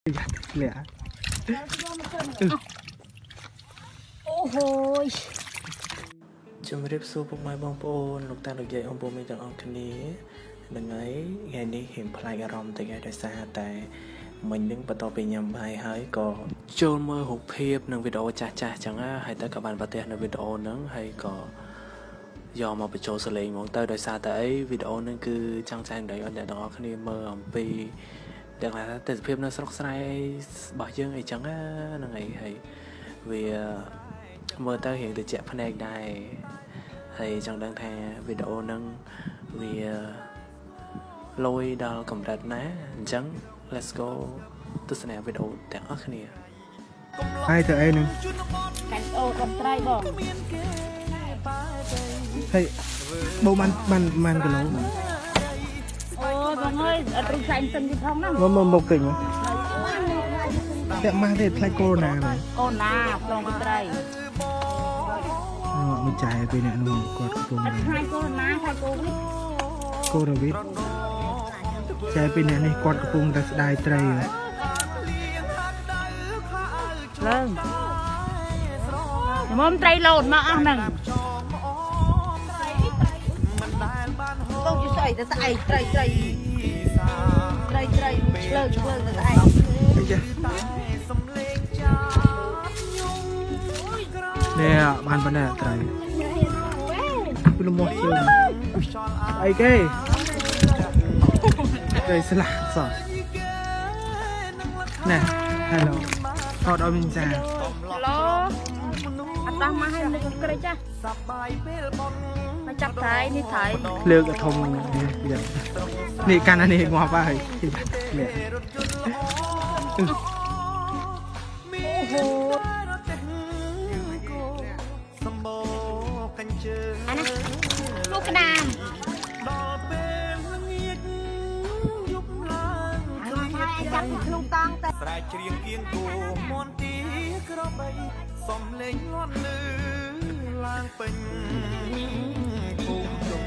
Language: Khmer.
លាក់ អូហូយ ជំរាបសួរពុកម៉ែបងប្អូនលោកតាលោកយាយអ៊ំពូមីងទាំងអស់គ្នាហ្នឹងហើយថ្ងៃនេះរៀងប្លែកអារម្មណ៍តិចហើយដោយសារតែមិញនឹងបន្ទាប់ពីញ៉ាំបាយហើយក៏ចូលមើលរូបភាពនិងវីដេអូចាស់ចាស់ចឹងណាហើយទៅក៏បានប្រទះនៅវីដេអូហ្នឹងហើយក៏យកមកបញ្ចូលសលេងហ្មងទៅដោយសារតែអីវីដេអូហ្នឹងគឺចង់ចែករំលែកឲ្យអ្នកទាំងអស់គ្នាមើលអំពីទាំងថាទេសភាពនៅស្រុកស្រែអីរបស់យើងអីចឹងណាហ្នឹងហើយហើយវាមើលទៅរៀងត្រជាក់ភ្នែកដែរ ហើយចង់ដឹងថាវីដេអូហ្នឹងវាលយដល់កម្រិតណាអញ្ចឹង let's go ទស្សនាវីដេអូទាំងអស់គ្នា ហើយទៅអីហ្នឹង កាន់អូដល់ត្រីបង ហើយបូបានបានបានគីឡូបង អូយបងអើយអត់រុំសាញ់សិនទៀតផងហ្នឹង មកមកមកតិចមកតែម៉ាស់ទេថ្លៃកូណាមែន អូនណាផ្លងពីត្រី អមួយចាយពេលអ្នកនោះគាត់កំពុង អត់ខ្លាចកូនណាខ្លាចកូវីដ កូរវីតចាយពេលអ្នកនេះគាត់កំពុងតែស្ដាយត្រីហ៎ ឡើងមុំត្រីលោតមកអស់ហ្នឹង បងជួយស្អីទៅស្អីត្រីត្រីត្រីត្រីឆ្លើឆ្លើទៅស្អី អីចានេះបានប៉ុណ្ណាត្រីពីលំមាស់ជើងអីគេត្រីស្លាក់សោះណែ Hello ថតឲ្យមីងសា ឡូអត់ដោះមកឲ្យនឹកក្រិចចាមកចាប់ត្រីនេះត្រី លើកឲ្យធំនេះយ៉ាងនេះកាន់អានេះងាប់ហើយនេះ អូហូអាណាលោកក្តាម ហើយចាប់ក្នុងតង់តែ ស្រែកច្រៀងគៀងគោមន់ទីក្របីសំលេងលាន់លឺឡើងពេញភូមិជុំ